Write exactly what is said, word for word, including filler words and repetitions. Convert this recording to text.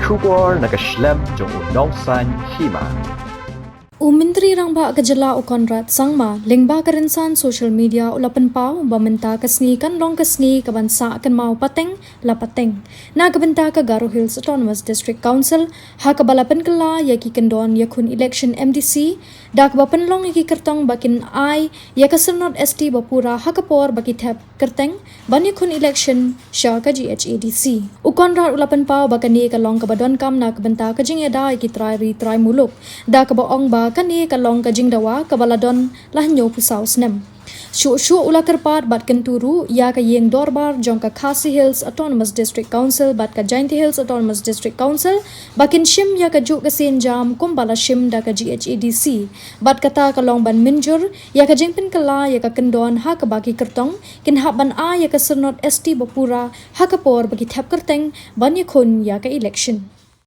Khubor na ka shlem jong u Nongsaiñ Hima. U Myntri Rangbah ka Jylla u Conrad Sangma lyngba ka rynsan social media u la pynpaw ba mynta ka sngi kan long ka sngi ka ban sah kynmaw pateng la pateng na ka bynta ka Garo Hills Autonomous District Council, ha kaba la pynkylla ïa ki kyndon ïakhun election M D C da kaba pynlong ïa ki kyrtong ba kin ai ïa ka syrnod S T ba pura ha ka por ba ki thep kyrteng ban ïakhun election sha ka G H A D C. U Conrad u la pynpaw ba kane ka long kaba donkam na ka bynta ka jingïada ïa ki trai ri trai muluk, da kaba ong ba kane ka long ka jingdawa kaba la don la hynñiewphew saw snem. Shuh shuh u la kyrpad bad kyntu ruh ïa ka ïing dorbar jong ka Khasi Hills Autonomous District Council bad ka Jaintia Hills Autonomous District Council ba kin shim ïa ka juh ka sienjam kumba la shim da ka G H A D C, bad kata ka long ban mynjur ïa ka jingpynkylla ïa ka kyndon ha kaba ki kyrtong kin hap ban ai ïa ka syrnod S T ba pura ha ka por ba ki thep kyrteng ban ïakhun ïa ka election.